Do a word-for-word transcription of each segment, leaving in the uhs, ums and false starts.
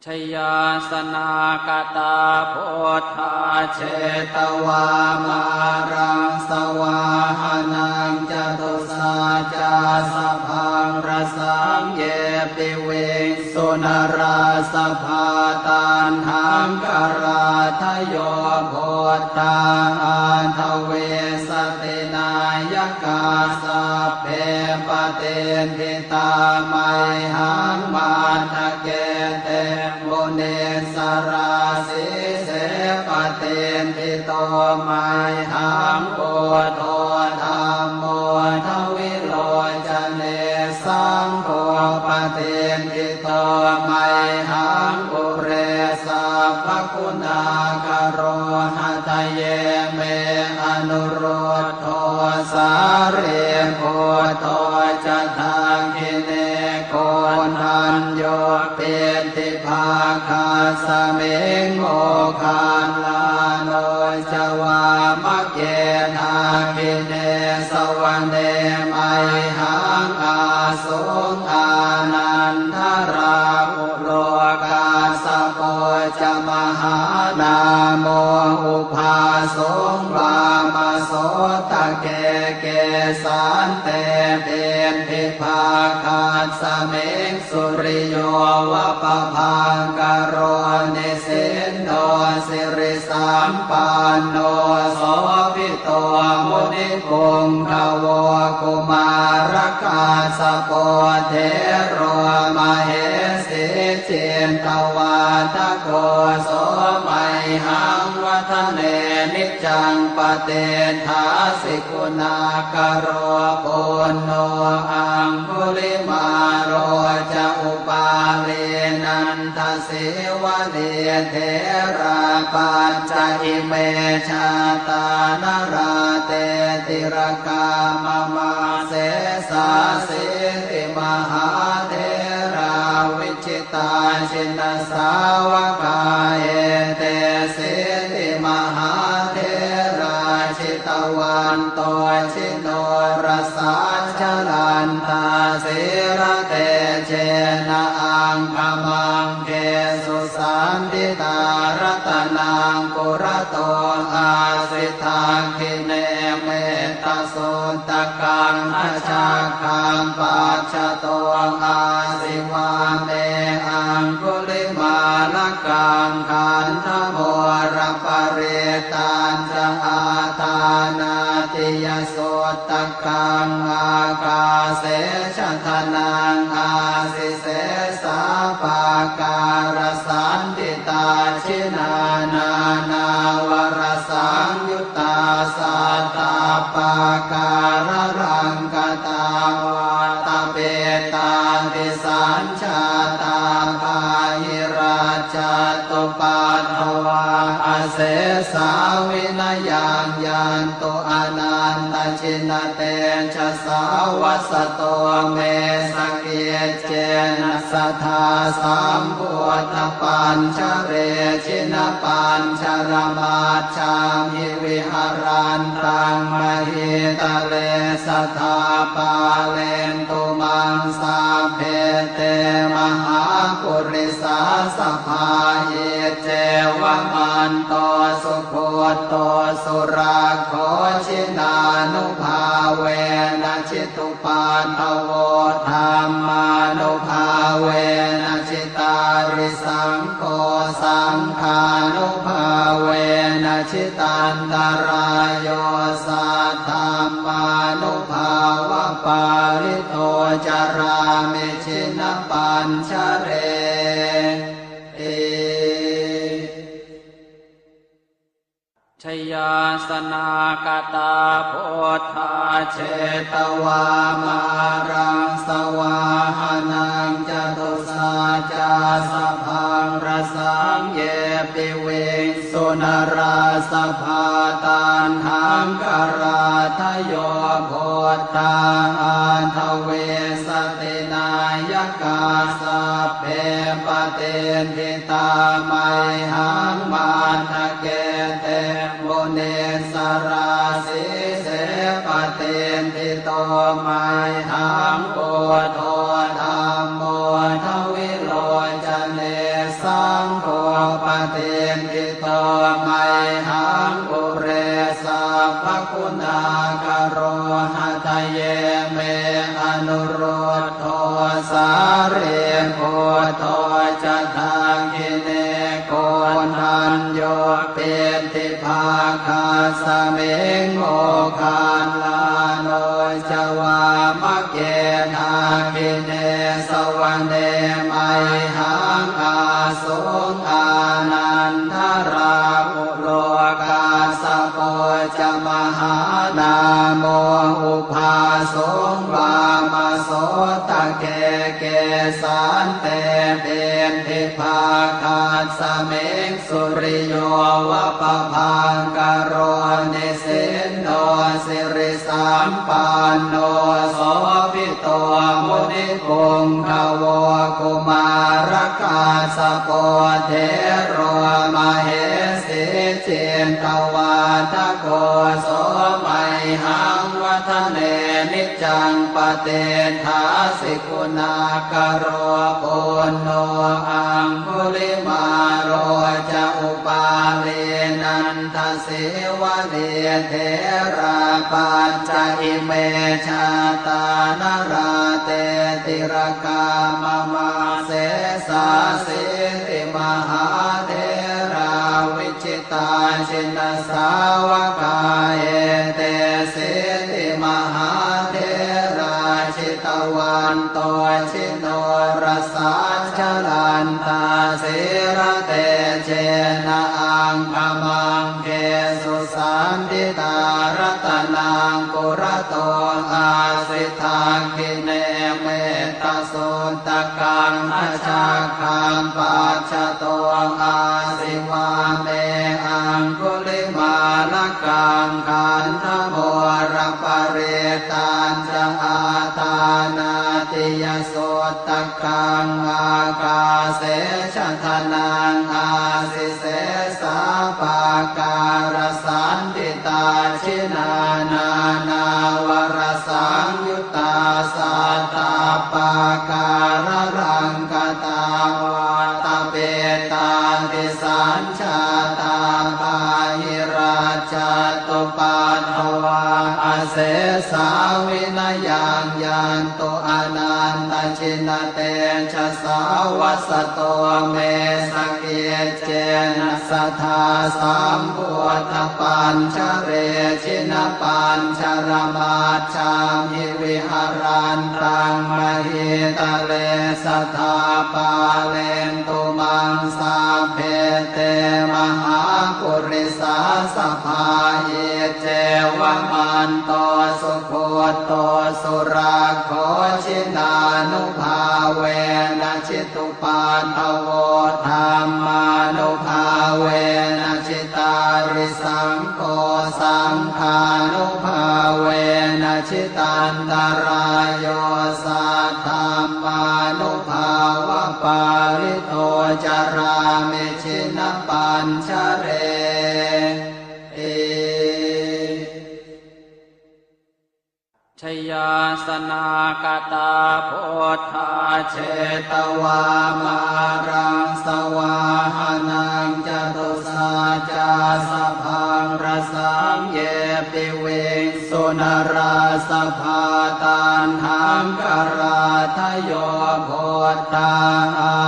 Jayāsanāgatā buddhā jetvā māraṃ savāhanaṃ, catusaccāsabhaṃ rasaṃ ye piviṃsu narāsabhā. Taṇhaṅkarādayo buddhā aṭṭhavīsati nāyakā, sabbe patiṭṭhi tā mayhaṃ matthake te munissarā. Sīse patiṭṭhito mayhaṃ buddho dhammo dvilocane, saṅgho patiṭṭhito mayhaṃ ure sabbaguṇākaro. Hadaye me anurud dho sārīputto ca dakkhiṇe, koṇḍañño piṭṭhibhāgasmiṃ moggallāno ca vāmake. Dakkhiṇe savane mayhaṃ āsuṃ ānandarāhu lo, kassapo ca mahānāmo ubhāsuṃ vāmasotake. Kesante piṭṭhibhāgasmiṃ suriyo va pabhaṅkaro, nisinno siri sampanno sobhito munipuṅgavo. Kumārakassapo thero mahesī cittavādako, so mayhaṃ vadane niccaṃ patiṭṭhāsi guṇākaro. Puṇṇo aṅgulimālo ca upālī nanda sīvalī, therā pañca ime jātā nalāṭe tilakā mama. Sesāsīti mahātherā vijitā jinasāvakā, etesīti mahātherā jitavanto jinorasā, jalantā sīlatejena aṅgamaṅ gesu saṇṭhitā. Ratanaṃ purato āsi dakkhiṇe mettasuttakaṃ, dhajaggaṃ pacchato āsi vāme aṅgulimālakaṃ. Khandhamoraparittañca āṭānāṭiyasutta kaṃ, ākāse chadanaṃ āsi sesā pākārasaṇṭhitā. Jinā nānāvarasaṃyuttā sattappākāralaṅkatā, vātapittādisañ jātā bāhirajjhattupaddavā, asesā vinayaṃ yantu anantajinatejasā. Vasato me sakiccena sadā sambuddhapañjare, jinapañjaramaj jhamhi viharantaṃ mahītale, sadā pālentu maṃ sabbe te mahāpurisāsabhā. Iccevamanto sugutto surakkho, jinānubhāvena jitu paddavo, dhammānubhāvena jitārisaṅgho, saṅghānubhāvena jitantarāyo, saddhammānubhāvapālito carāmi jinapañjareti. Jayāsanāgatā buddhā jetvā māraṃ savāhanaṃ, catusaccāsabhaṃ rasaṃ ye piviṃsu narāsabhā. Taṇhaṅkarādayo buddhā aṭṭhavīsati nāyakā, sabbe patiṭṭhi tā mayhaṃ matthake te munissarā. Sīse patiṭṭhito mayhaṃ buddho dhammo dvilocane, saṅgho patiṭṭhito mayhaṃ ure sabbaguṇākaro. Hadaye me anuruddho sārīputto ca dakkhiṇe koṇḍañño piṭṭhibhāgasmiṃ moggallāno ca vāmake. Dakkhiṇe savane mayhaṃ āsuṃ ānandarāhulo kassapo ca mahānāmo ubhāsuṃ vāmasotake. Kesante piṭṭhibhāgasmiṃ suriyo va pabhaṅkaro nisinno sirisampanno sobhito munipuṅgavo. Kumārakassapo thero mahesī cittavādako so mayhaṃ vadane niccaṃ patiṭṭhāsi guṇākaro. Puṇṇo aṅgulimālo ca upālī nandasīvalī therā pañca ime jātā nalāṭe tilakā mama. Sesāsīti mahātherā vi jitā jinasāvakā etesīti mahātherā jitavanto jinorasā jalantā sīlatejena aṅgamaṅgesu saṇṭhitā. Ratanaṃ purato āsi dakkhiṇe metta suttakaṃ dhajaggaṃ pacchato āsi vāme aṅgulimālakaṃ. Khandhamoraparittañca āṭānāṭiyasuttakaṃ ākāse chadanaṃ āsi sesā pākārasaṇṭhitā. Jinā nānāvarasaṃyu ttā sattappākāralaṅkatā vātapittādisañjātā bāhirajjhattupaddavā asesā vinayaṃ yantu anantajinatejasā. Vasato me sakic cena sadā sambuddhapañjare jinapañjaramajjhamhi viharantaṃ mahītale sadā pālentu maṃ sabbe te mahāpurisāsabhā. Iccevamanto sugutto surakkho jinānubhāvena jitu paddavo dhammānubhāvena jitārisaṅgho saṅghānubhāvena jitantarāyo saddhammānubhāvapālito carāmi jinapañjareti. Jayāsanāgatā buddhā jetvā māraṃ savāhanaṃ catusaccāsabhaṃ rasaṃ ye piviṃsu narāsabhā. Taṇhaṅkarādayo buddhā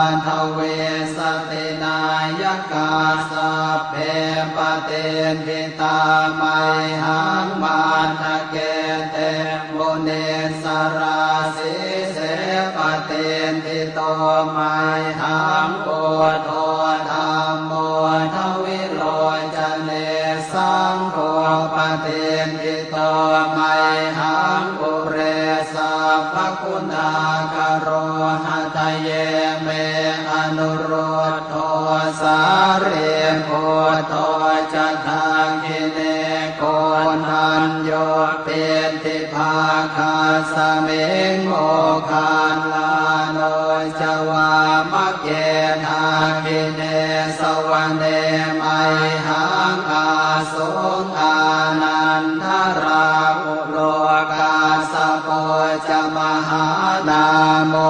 aṭṭhavīsati nāyakā sabbe patiṭṭhi tā mayhaṃ matthake te munissarā. Sīse patiṭṭhito mayhaṃ buddho dhammo dvilocane saṅgho patiṭṭhito mayhaṃ ure sabbaguṇākaro. Hadaye me anurud dho sārīputto ca dakkhiṇe koṇḍañño piṭṭhibhāgasmiṃ moggallāno ca vāmake. Dakkhiṇe savane mayhaṃ āsuṃ ānandarāhulo kassapo ca mahānāmo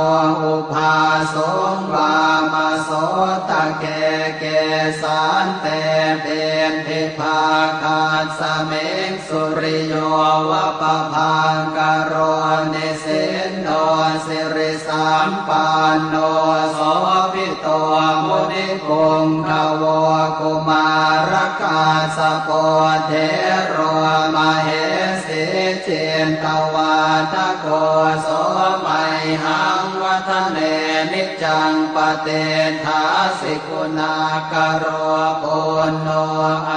ubhāsuṃ vāmaso sotake. Kesante piṭṭhibhāgasmiṃ suriyo va pabhaṅkaro, nisinno sirisampanno sobhito munipuṅgavo. Kumārakassapo thero mahesī cittavādako, so mayhaṃ vadane niccaṃ patiṭṭhāsi guṇākaro. Puṇṇo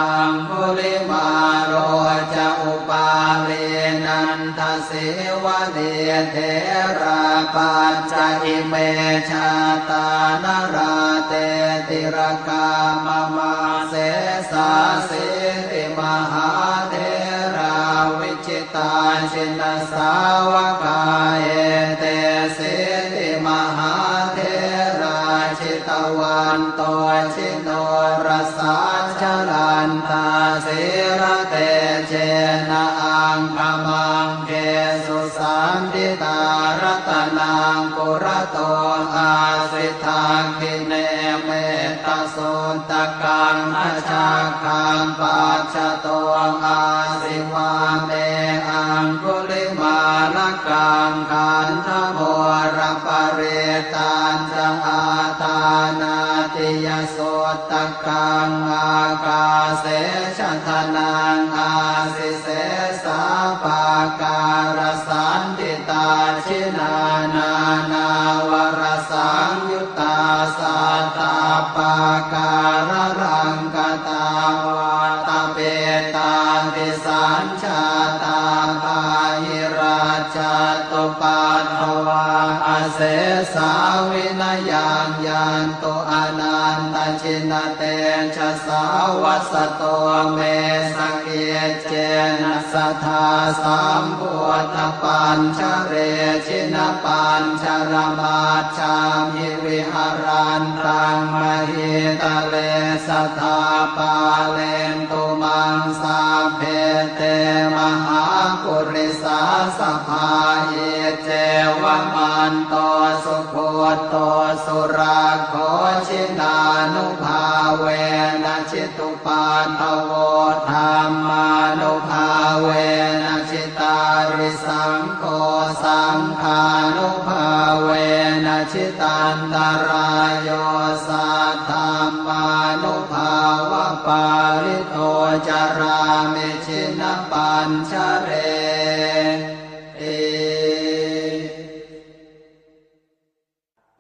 aṅgulimālo ca upālī nandasīvalī, therā pañca ime jātā nalāṭe tilakā mama. Sesāsīti mahātherā vi jitā jinasāvakā, etesīti mahātherā jitavanto jinorasā, jalantā sīlatejena aṅgamaṅgesu saṇṭhitā. Ratanaṃ purato āsi dakkhiṇe metta suttakaṃ, dhajaggaṃ pacchato āsi vāme aṅgulimālakaṃ. Khandhamoraparittañca āṭānāṭiyasuttakaṃ, ākāse chadanaṃ āsi sesā pākārasaṇṭhitā. Jinā nānāvarasaṃyu ttā sattappākāralaṅkatā, vātapittādisañjātā bāhirajjhattupaddavā, asesā vinayaṃ yantu anantajinatejasā. Vasato me sakic cena sadā sambuddhapañjare, jinapañjaramajjhamhi viharantaṃ mahītale, sadā pālentu maṃ sabbe te mahāpurisāsabhā. Iccevamanto sugutto surakkho, jinānubhāvena jitu paddavo, dhammānubhāvena jitārisaṅgho, saṅghānubhāvena jitantarāyo, saddhammānubhāvapālito carāmi jinapañjareti.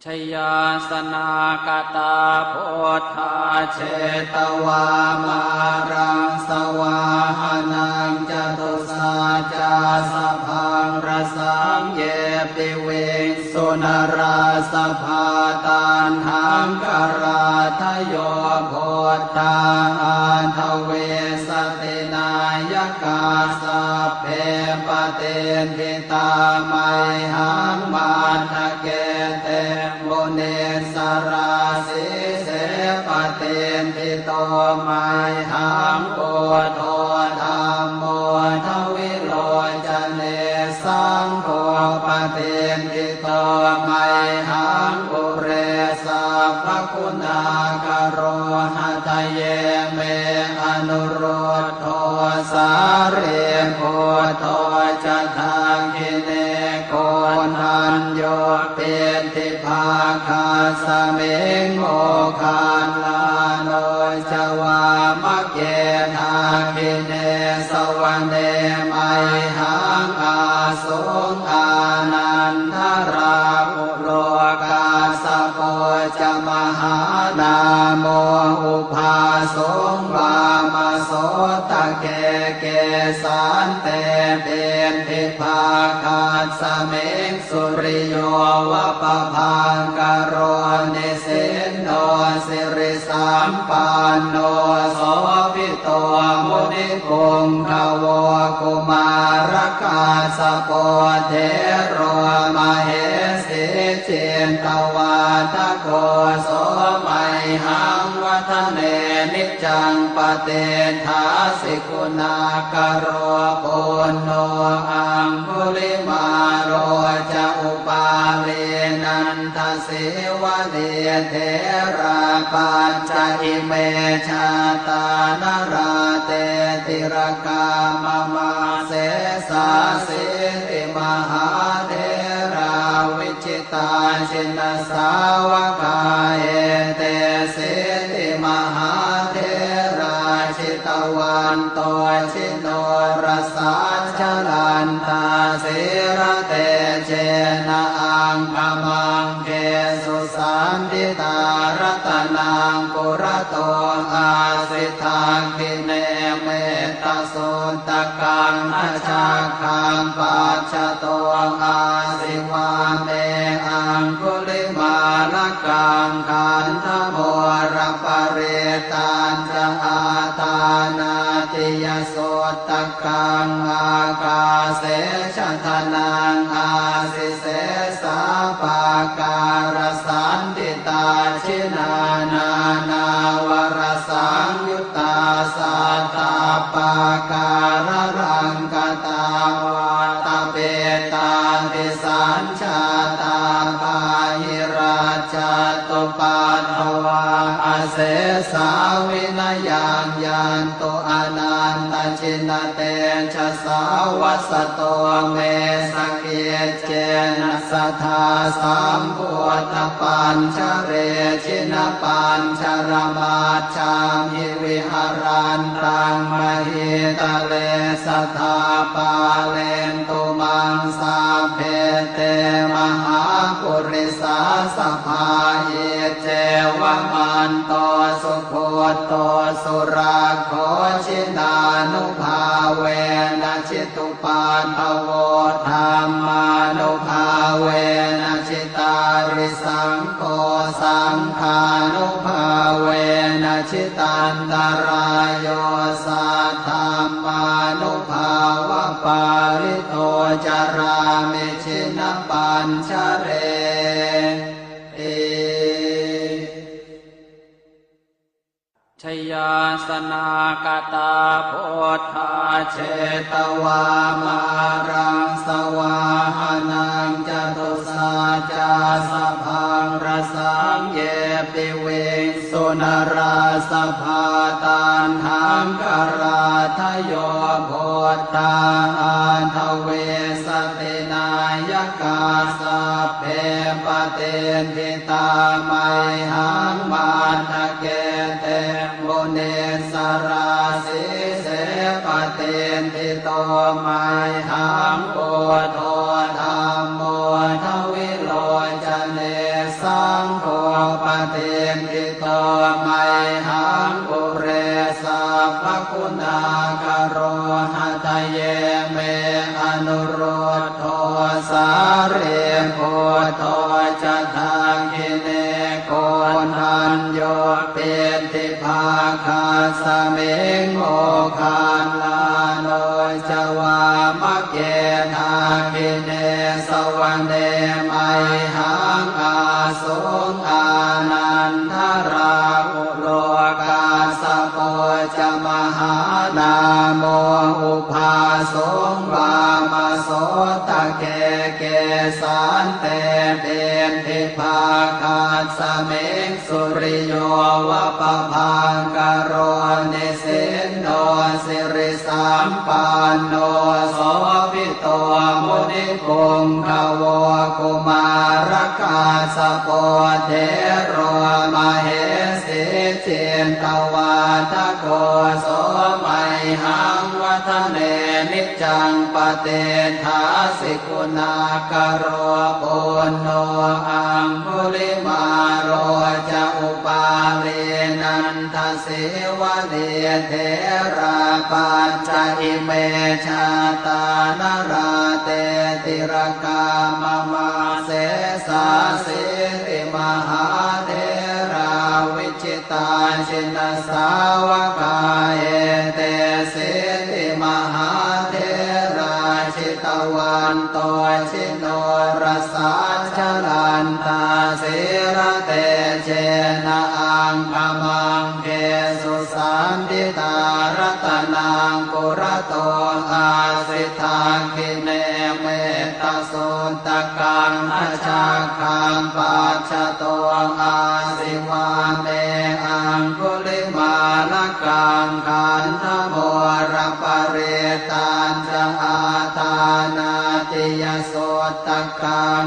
Jayāsanāgatā buddhā jetvā māraṃ savāhanaṃ, catusaccāsabhaṃ rasaṃ ye piviṃsu narāsabhā. Taṇhaṅkarādayo buddhā aṭṭhavīsati nāyakā, sabbe patiṭṭhi tā mayhaṃ matthake te munissarā. Sīse patiṭṭhito mayhaṃ buddho dhammo dvilocane, saṅgho patiṭṭhito mayhaṃ ure sabbaguṇākaro. Hadaye me anurud dho sārīputto ca dakkhiṇe, koṇḍañño piṭṭhibhāgasmiṃ moggallāno ca vāmake. Dakkhiṇe savane mayhaṃ āsuṃ ānandarāhu lo, kassapo ca mahānāmo ubhāsuṃ vāmasotake. Kesante piṭṭhibhāgasmiṃ suriyo va pabhaṅkaro, nisinno siri sampanno sobhito munipuṅgavo. Kumārakassapo thero mahesī cittavādako, so mayhaṃ vadane niccaṃ patiṭṭhāsi guṇākaro. Puṇṇo aṅgulimālo ca upālī nan Nandasīvalī therā pañca ime jātā nalāṭe tilakā mama. Sesāsīti mahātherā vijitā jinasāvakā, etesīti mahātherā jitavanto jinorasā, jalantā sīlatejena aṅgamaṅgesu saṇṭhitā. Ratanaṃ purato āsi dakkhiṇe mettasuttakaṃ, dhajaggaṃ pacchato āsi vāme aṅgulimālakaṃ. Khandhamoraparittañca āṭānāṭiyasutta kaṃ, ākāse chadanaṃ āsi sesā pākārasaṇṭhitā. Jinā nānāvarasaṃyuttā sattappākāralaṅkatā, vātapittādisañ jātā bāhirajjhattupaddavā, asesā vinayaṃ yantu anantajinatejasā. Vasato me sakiccena sadā sambuddhapañjare, jinapañjaramaj jhamhi viharantaṃ mahītale, sadā pālentu maṃ sabbe te mahāpurisāsabhā. Iccevamanto sugutto surakkho, jinānubhāvena jitu paddavo, dhammānubhāvena jitārisaṅgho, saṅghānubhāvena jitantarāyo, saddhammānubhāvapālito carāmi jinapañjareti. Jayāsanāgatā buddhā jetvā māraṃ savāhanaṃ, catusaccāsabhaṃ rasaṃ ye piviṃsu narāsabhā. Taṇhaṅkarādayo buddhā aṭṭhavīsati nāyakā, sabbe patiṭṭhi tā mayhaṃ matthake te munissarā. Sīse patiṭṭhito mayhaṃ buddho dhammo dvilocane, saṅgho patiṭṭhito mayhaṃ ure sabbaguṇākaro. Hadaye me anurud dho sārīputto ca dakkhiṇe, koṇḍañño piṭṭhibhāgasmiṃ moggallāno ca vāmake. Dakkhiṇe savane mayhaṃ āsuṃ ānandarāhu lo, kassapo ca mahānāmo ubhāsuṃ vāmasotake. Kesante piṭṭhibhāgasmiṃ suriyo va pabhaṅkaro, nisinno siri sampanno sobhito munipuṅgavo. Kumārakassapo thero mahesī cittavādako, so mayhaṃ vadane niccaṃ patiṭṭhāsi guṇākaro. Puṇṇo aṅgulimālo ca upālī nanda sīvalī therā pañca ime jātā nalāṭe tilakā mama. Sesāsīti mahātherā vijitā jinasāvakā, etesīti mahātherā jitavanto jinorasā, jalantā sīlatejena aṅgamaṅ gesu saṇṭhitā. Ratanaṃ purato āsi dakkhiṇe mettasuttakaṃ, dhajag Pacchato āsi vāme aṅgulimālakaṃ, khandhamoraparittañca āṭānāṭiyasuttakaṃ,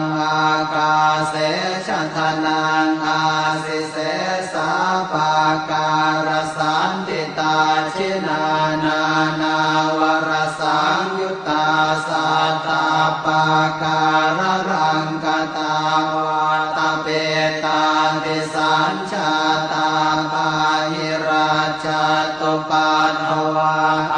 ākāse chadanaṃ āsi sesā pākārasaṇṭhitā. Jinā nānāvarasaṃyut tā sattappākāralaṅkatā, vātapittādisañjātā bāhirajjhattupaddavā,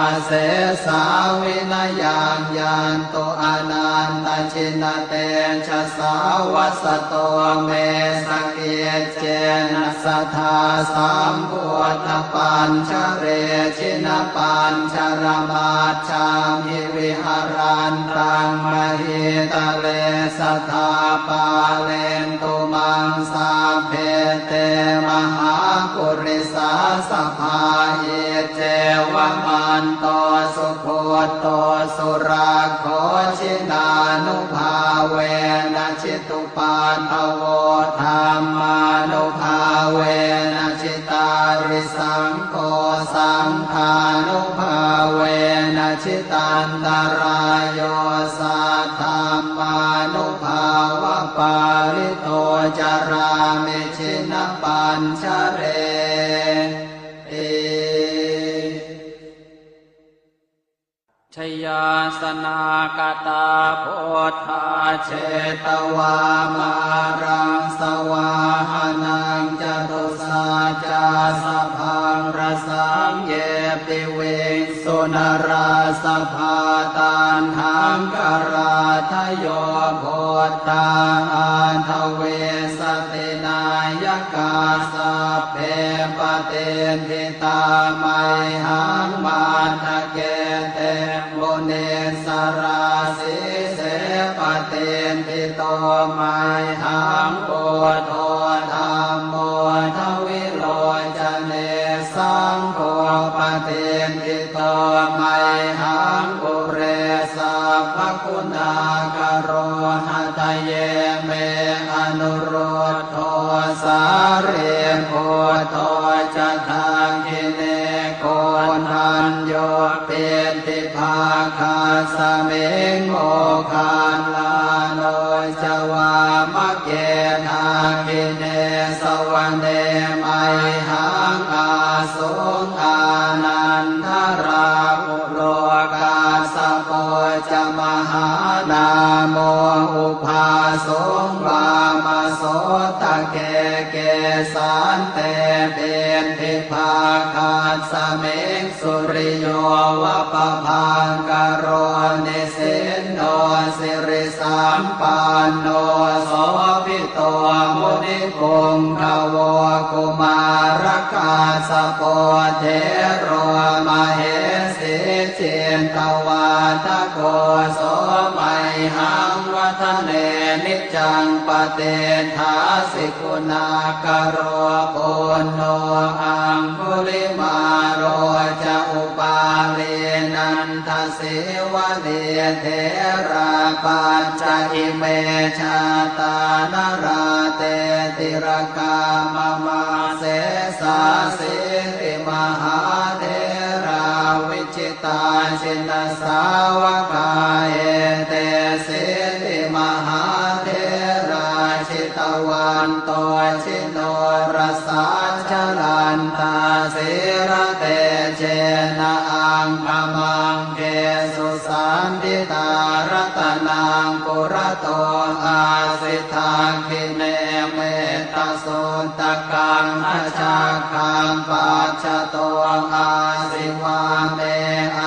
asesā vinayaṃ yantu anantajinatejasā. Vasato me sakic cena sadā sambuddhapañjare, jinapañjaramajjhamhi viharantaṃ mahītale, sadā pālentu maṃ sabbe te mahāpurisāsabhā. Iccevamanto sugutto surakkho, jinānubhāvena jitu paddavo, dhammānubhāvena jitārisaṅgho, saṅghānubhāvena jitantarāyo, saddhammānubhāvapālito carāmi jinapañjareti. Jayāsanākatā buddhā jetvā māraṃ savāhanaṃ, catusaccāsabhaṃ rasaṃ ye piviṃsu narāsabhā. Taṇhaṅkarādayo buddhā aṭṭhavīsati nāyakā, sabbe patiṭṭhi tā mayhaṃ matthake te munissarā. Sīse patiṭṭhito mayhaṃ buddho dhammo dvilocane, saṅgho patiṭṭhito mayhaṃ ure sabbaguṇākaro. Hadaye me anurud dho sārīputto ca dakkhiṇe, koṇḍañño piṭṭhibhāgasmiṃ moggallāno ca vāmake. Dakkhiṇe savane mayhaṃ āsuṃ ānandarāhu lo, kassapo ca mahānāmo ubhāsuṃ vāmasotake. Kesante piṭṭhibhāgasmiṃ suriyo va pabhaṅkaro, nisinno siri sampanno sobhito munipuṅgavo. Kumārakassapo thero mahesī cittavādako, so mayhaṃ vadane niccaṃ patiṭṭhāsi guṇākaro. Puṇṇo aṅgulimālo ca upālī nanda sīvalī, therā pañca ime jātā nalāṭe tilakā mama. Sesāsīti mahātherā vijitā jinasāvakā, etesīti mahātherā jitavanto jinorasā, jalantā sīlatejena aṅgamaṅgesu saṇṭhitā. Ratanaṃ purato āsi dakkhiṇe mettasuttakaṃ, dhajaggaṃ pacchato āsi vāme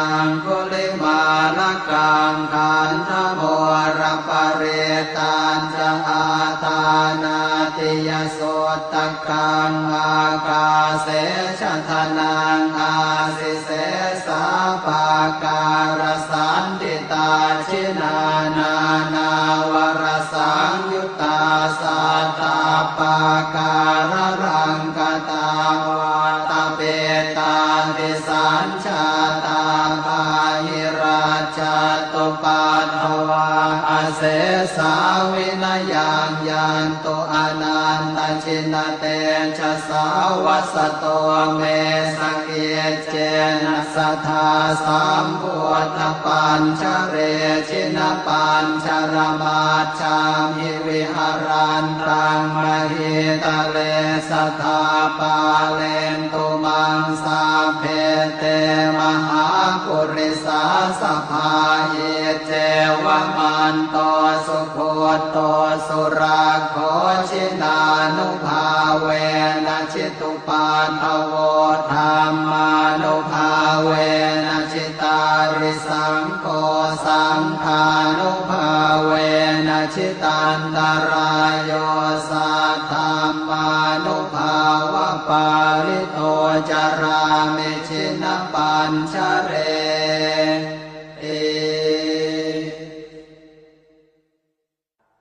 aṅgulimālakaṃ. Khandhamoraparittañ ca āṭānāṭiyasuttakaṃ, ākāse chadanaṃ āsi sesā pākārasaṇṭhitā. Jinā nānāvarasaṃyuttā sattappākāralaṅkatā, vātapittādisañ jātā bāhirajjhattupaddavā, asesā vinayaṃ yantu tejasā vasato me sakiccena sadā sambuddhapañjare jinapañjaramaj jhamhi viharantaṃ mahītale sadā pālentu maṃ sabbe te mahāpurisāsabhā. Iccevamanto sugutto surakkho jinānubhāvena jitu paddavo dhammānubhāvena jitārisaṅgho saṅghānubhāvena jitantarāyo saddhammānubhāvapālito carāmi jinapañjareti.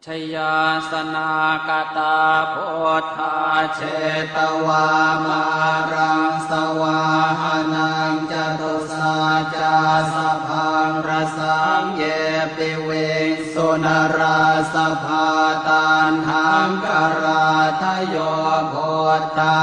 Jayāsanākatā buddhā jetvā māraṃ savāhanaṃ catusaccāsabhaṃ rasaṃ ye piviṃsu narāsabhā. Taṇhaṅkarādayo buddhā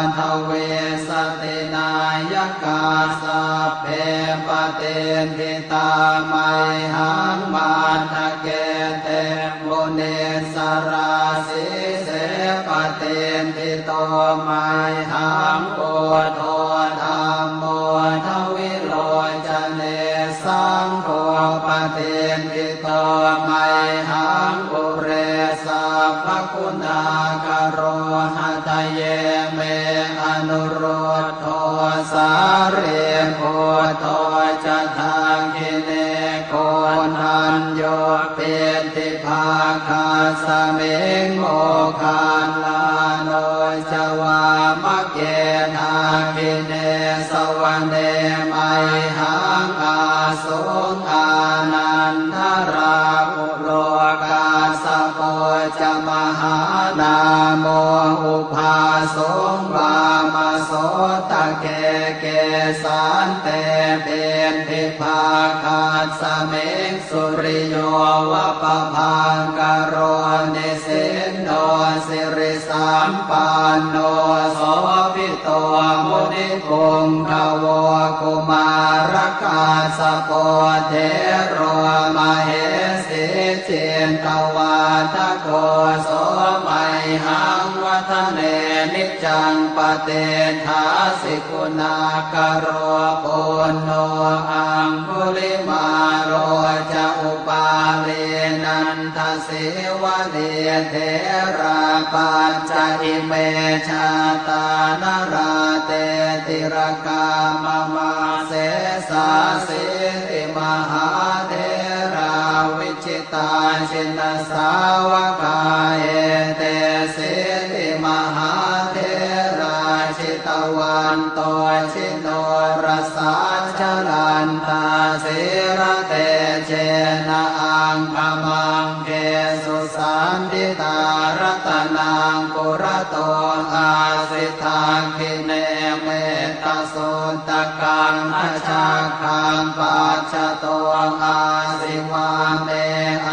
aṭṭhavīsati nāyakā sabbe patiṭṭhi tā mayhaṃ matthake te munissarā. Sīse patiṭṭhito mayhaṃ buddho dhammo dvilocane saṅgho patiṭṭhito mayhaṃ ure sabbaguṇākaro. Hadaye me anurud dho sārīputto ca dakkhiṇe koṇḍañño piṭṭhibhāgasmiṃ moggallāno ca vāmake. Dakkhiṇe savane mayhaṃ āsuṃ ānandarāhu lo kassapo ca mahānāmo ubhāsuṃ vāmasotake. Kesante piṭṭhibhāgasmiṃ suriyo va pabhaṅkaro nisinno sirisampanno sobhi to munipuṅgavo. Kumārakassapo thero mahesī cittavādako so mayhaṃ vadane niccaṃ patiṭṭhāsi guṇākaro. Puṇṇo aṅgulimālo ca upālī nanda sīvalī therā pañca ime jātā nalāṭe tilakā mama. Sesāsīti mahātherā vijitā jinasāvakā etesīti mahātherā jitavanto jinorasā jalantā sīlatejena aṅgamaṅ gesu saṇṭhitā. Ratanaṃ purato āsi dakkhiṇe mettasuttakaṃ dhajaggaṃ pacchato āsi vāme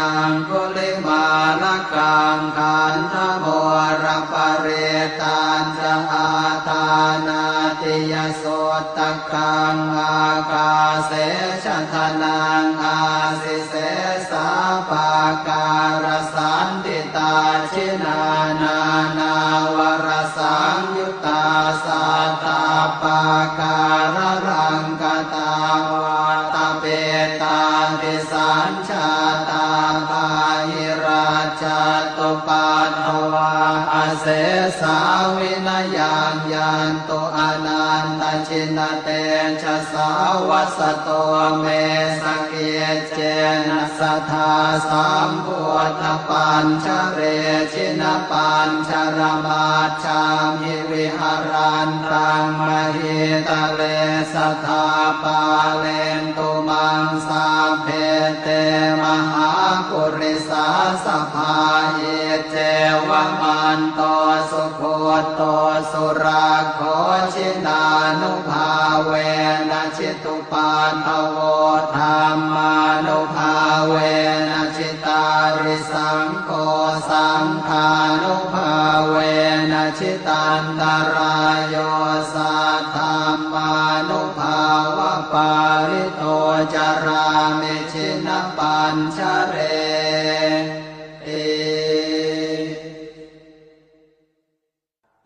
aṅgulimālakaṃ. Khandhamoraparittañca āṭānāṭiyasutta kaṃ ākāse chadanaṃ āsi sesā pākārasaṇṭhitā. Jinā nānāvarasaṃyuttā sattappākāralaṅkatā vātapittādisañjātā bāhirajjhattupaddavā asesā vinayaṃ yantu anantajinatejasā. Vasato me sakiccena sadā sambuddhapañjare jinapañjaramajjhamhi viharantaṃ mahītale sadā pālentu maṃ sabbe te mahāpurisāsabhā. Iccevamanto sugutto surakkho jinānubhāvena jitupaddavo dhammānubhāvena jitārisaṅgho saṅghānubhāvena jitantarāyo, saddhammānubhāvapālito carāmi jinapañjareti.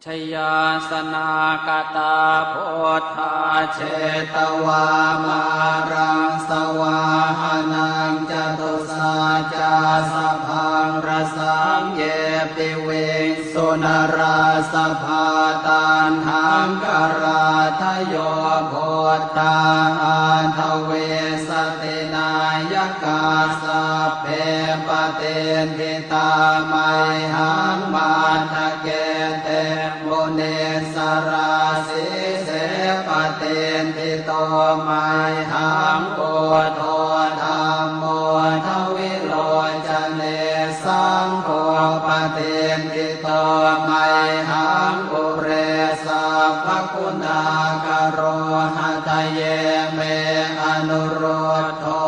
Jayāsanākatā buddhā jetvā māraṃ savāhanaṃ, catusaccāsabhaṃ rasaṃ ye piviṃsu narāsabhā. Taṇhaṅkarādayo buddhā aṭṭhavīsati nāyakā, sabbe patiṭṭhi tā mayhaṃ matthake te munissarā. Sīse patiṭṭhito mayhaṃ buddho dhammo dvilocane, saṅgho patiṭṭhito mayhaṃ ure sabbaguṇākaro. Hadaye me anurud dho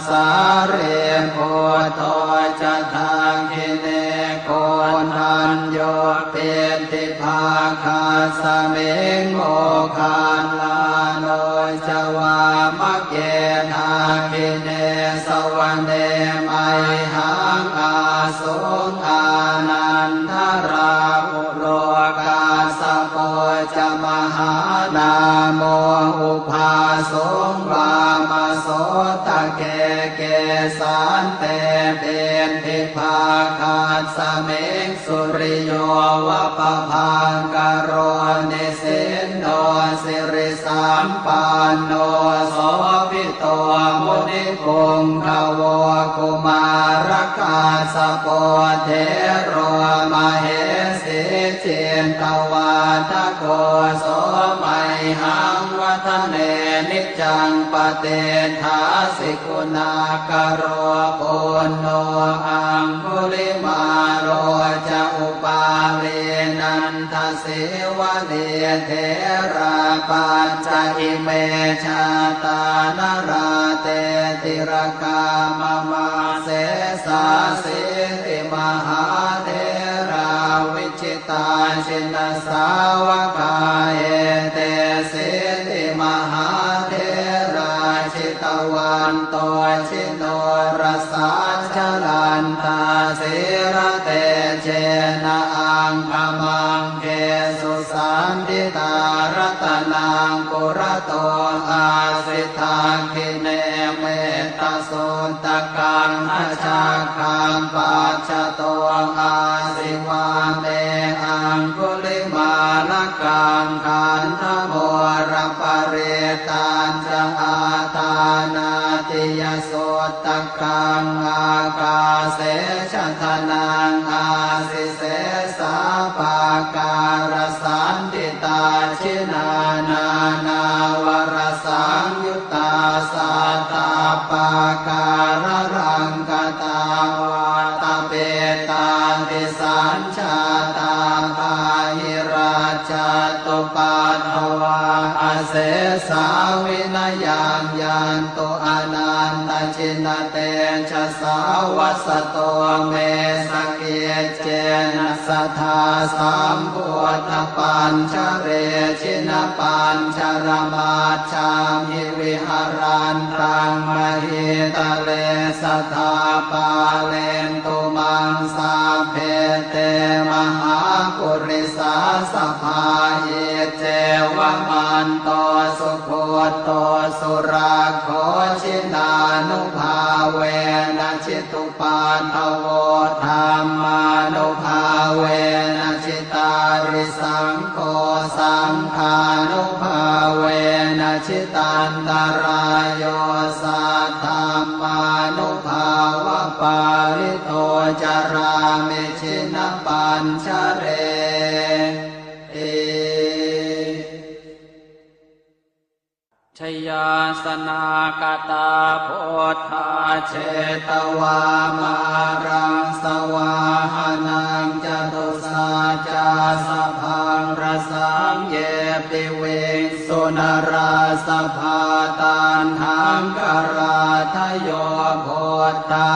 sārīputto ca dakkhiṇe, koṇḍañño piṭṭhibhāgasmiṃ moggallāno ca vāmake. Dakkhiṇe savane mayhaṃ ā suṃ ānandarāhulo, kassapo ca mahānāmo ubhāsuṃ vāmasotake. Kesante piṭṭhibhāgasmiṃ suriyo va pabhaṅkaro, nisinno sirisampanno sobhi to munipuṅgavo. Kumārakassapo thero mahesī cittavādako, so mayhaṃ vadane niccaṃ patiṭṭhāsi guṇākaro. Puṇṇo aṅgulimālo ca upālī nanda sīvalī, therā pañca ime jātā nalāṭe tilakā mama. Sesāsīti mahātherā vijitā jinasāvakā, etesīti mahātherā jitavanto ji norasā, jalantā sīlatejena aṅgamaṅgesu saṇṭhitā. Ratanaṃ purato āsi, dakkhiṇe mettasuttakaṃ, dhajaggaṃ pacchato āsi, vāme aṅgulimālakaṃ. Khandhamoraparittañ ca āṭānāṭiyasuttakaṃ, ākāse chadanaṃ āsi, sesā pākārasaṇṭhitā. Jinā nānāvarasaṃyuttā sattappākāralaṅkatā, vātapittādisañ jātā bāhirajjhattupaddavā, asesā vinayaṃ yantu anantajinatejasā. Vasato me sakiccena sadā sambuddhapañjare, jinapañjaramaj jhamhi viharantaṃ mahītale, sadā pālentu maṃ sabbe te mahāpurisāsabhā. Iccevamanto sugutto surakkho, jinānubhāvena jitu paddavo, dhammānubhāvena jitārisaṅgho, saṅghānubhāvena jitantarāyo, saddhammānubhāvapālito carāmi jinapañjareti. Jayāsanākatā buddhā jetvā māraṃ savāhanaṃ, catusaccāsabhaṃ rasaṃ ye piviṃsu narāsabhā. Taṇhaṅkarādayo buddhā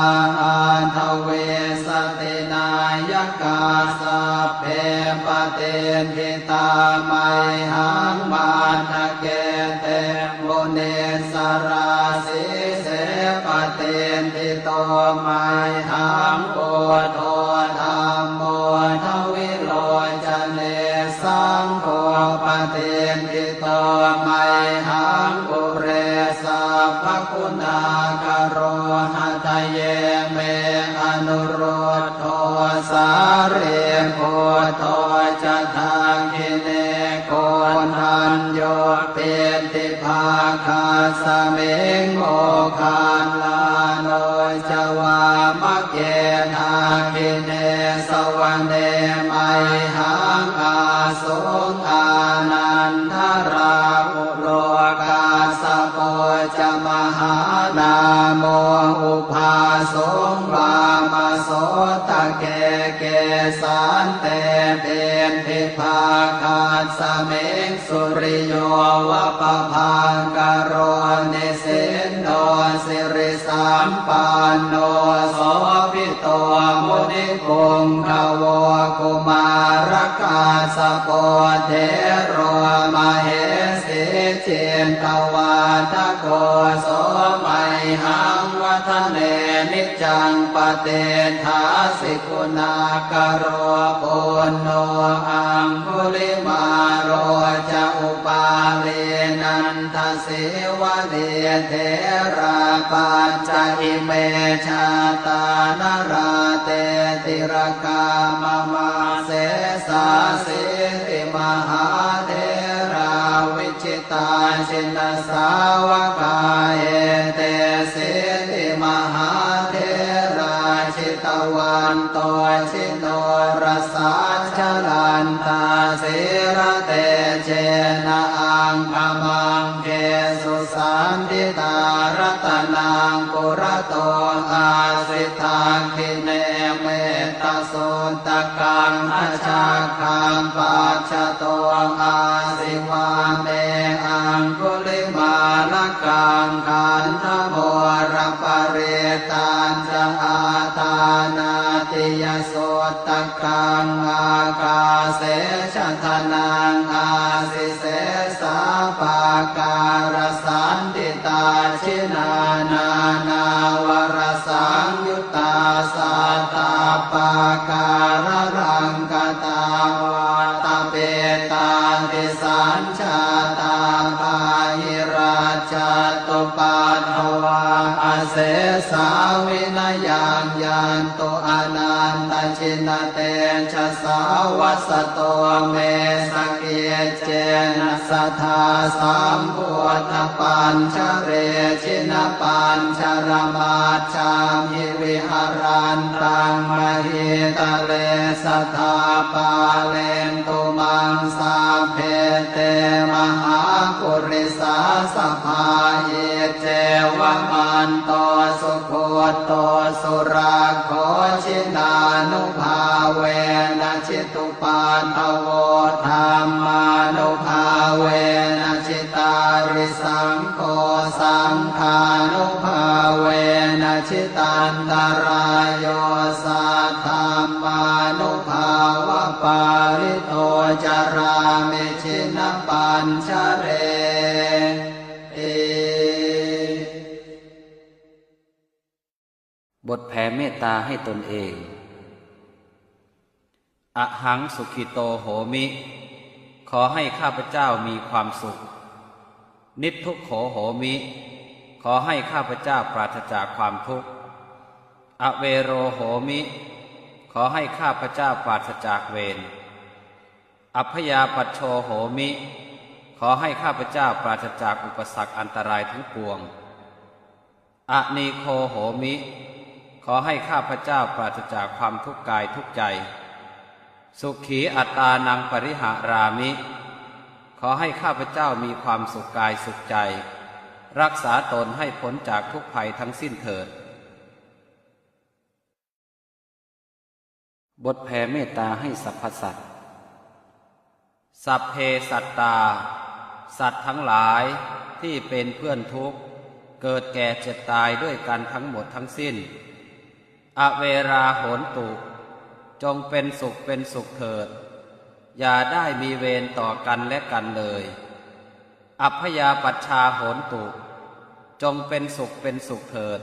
aṭṭhavīsati nāyakā, sabbe pati patiṭṭhitā mayhaṃ matthake te munissarā. Sīse patiṭṭhito mayhaṃ buddho dhammo dvilocane, saṅgho patiṭṭhito mayhaṃ ure sabbaguṇākaro. Hadaye me anurud dho sārīputto ca dakkhiṇe, koṇḍañño piṭṭhibhāgasmiṃ moggallāno ca vāmake. Dakkhiṇe savane mayhaṃ ā suṃ ānandarāhulo, kassapo ca mahānāmo ubhāsuṃ vāmasotake. Kesante piṭṭhibhāgasmiṃ suriyo va pabhaṅkaro, nisinno sirisampanno sobhi to munipuṅgavo. Kumārakassapo thero mahesī cittavādako, so mayhaṃ vadane niccaṃ patiṭṭhāsi guṇākaro. Puṇṇo aṅgulimālo ca upālī nanda sīvalī, therā pañca ime jātā nalāṭe tilakā mama. Sesāsīti mahātherā vijitā jinasāvakā, etesīti mahātherā jitavanto ji norasā, jalantā sīlatejena aṅgamaṅgesu saṇṭhitā. Ratanaṃ purato āsi dakkhiṇe mettasuttakaṃ, dhajaggaṃ pacchato āsi vāme aṅgulimālakaṃ. Khandhamoraparittañ ca āṭānāṭiyasuttakaṃ, ākāse chadanaṃ āsi sesā pākārasaṇṭhitā. Jinā nānāvarasaṃyuttā sattappākāralaṅkatā, vātapittādisañ jātā bāhirajjhattupaddavā, asesā vinayaṃ yantu anantajinatejasā. Vasato me sakiccena sadā sambuddhapañjare, jinapañjaramaj jhamhi viharantaṃ mahītale, sadā pālentu maṃ sabbe te mahāpurisāsabhā. Iccevamanto sugutto surakkho, jinānubhāvena jitu paddavo, dhammānubhāvena jitārisaṅgho, saṅghānubhāvena jitantarāyo, saddhammānubhāvapālito carāmi jinapañjareti. บทแผ่เมตตาให้ตนเอง Ahaṃ sukhito homi ขอให้ข้าพเจ้ามีความสุข Niddukkho homi ขอให้ข้าพเจ้าปราศจากความทุกข์ Avero homi ขอให้ข้าพเจ้าปราศจากเวร Abyāpajjho homi ขอให้ข้าพเจ้าปราศจากอุปสรรคอันตรายทั้งปวง Anīgho homi ขอให้ข้าพเจ้าปราศจากความทุกข์กายทุกข์ใจ Sukhī attānaṃ pariharāmi ขอให้ข้าพเจ้ามีความสุขกายสุขใจ รักษาตนให้พ้นจากทุกข์ภัยทั้งสิ้นเถิด บทแผ่เมตตาให้สรรพสัตว์ Sabbe sattā สัตว์ทั้งหลายที่เป็นเพื่อนทุกข์ เกิดแก่เจ็บตายด้วยกันทั้งหมดทั้งสิ้น Averā hontu จงเป็นสุขเป็นสุขเถิด อย่าได้มีเวรต่อกันและกันเลย Abyāpajjhā hontu จงเป็นสุขเป็นสุขเถิด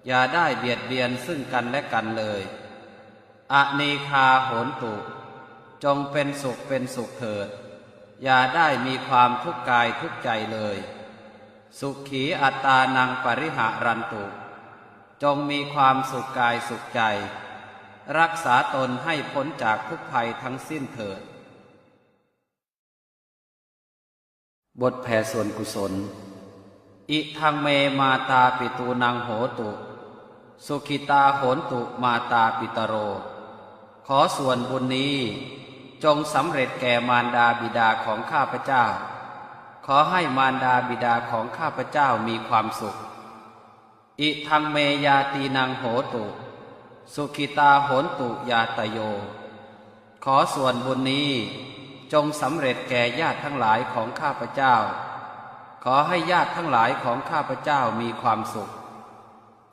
อย่าได้เบียดเบียนซึ่งกันและกันเลย Anīghā hontu จงเป็นสุขเป็นสุขเถิด อย่าได้มีความทุกข์กายทุกข์ใจเลย Sukhī attānaṃ pariharantu จงมีความสุขกายสุขใจ รักษาตนให้พ้นจากทุกข์ภัยทั้งสิ้นเถิด บทแผ่ส่วนกุศล Idaṃ me mātāpitūnaṃ hotu, sukhitā hontu mātāpitaro. ขอส่วนบุญนี้จงสำเร็จแก่มารดาบิดาของข้าพเจ้า ขอให้มารดาบิดาของข้าพเจ้ามีความสุข Idaṃ me ñātīnaṃ hotu, sukhitā hontu ñātayo. ขอส่วนบุญนี้จงสำเร็จแก่ญาติทั้งหลายของข้าพเจ้า ขอให้ญาติทั้งหลายของข้าพเจ้ามีความสุข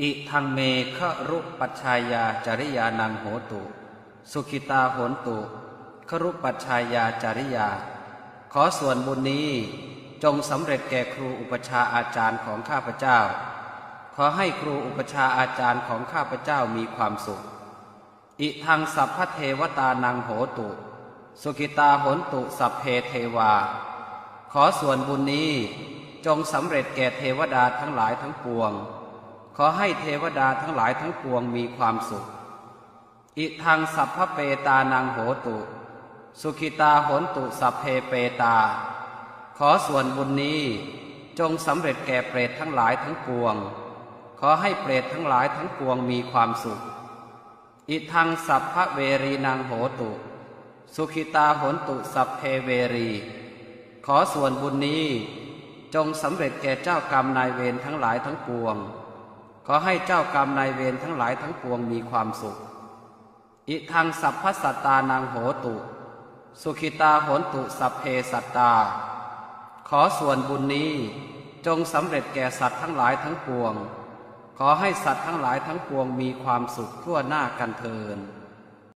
Idaṃ me gurūpajjhāyācariyānaṃ hotu, sukhitā hontu gurūpajjhāyācariyā. ขอส่วนบุญนี้จงสำเร็จแก่ครูอุปัชฌาย์อาจารย์ของข้าพเจ้า ขอให้ครูอุปัชฌาย์อาจารย์ของข้าพเจ้ามีความสุข Idaṃ sabbadevatānaṃ hotu, sukhitā hontu sabbe devā. ขอส่วนบุญนี้จงสำเร็จแก่เทวดาทั้งหลายทั้งปวง ขอให้เทวดาทั้งหลายทั้งปวงมีความสุข Idaṃ sabbapetānaṃ hotu, sukhitā hontu sabbe petā. ขอส่วนบุญนี้จงสำเร็จแก่เปรตทั้งหลายทั้งปวง ขอให้เปรตทั้งหลายทั้งปวงมีความสุข Idaṃ sabbaverīnaṃ hotu, sukhitā hontu sabbe verī. ขอส่วนบุญนี้จงสำเร็จแก่เจ้ากรรมนายเวรทั้งหลายทั้งปวง ขอให้เจ้ากรรมนายเวรทั้งหลายทั้งปวงมีความสุข Idaṃ sabbasattānaṃ hotu, sukhitā hontu sabbe sattā. ขอส่วนบุญนี้จงสำเร็จแก่สัตว์ทั้งหลายทั้งปวง ขอให้สัตว์ทั้งหลายทั้งปวงมีความสุขทั่วหน้ากันเทอญ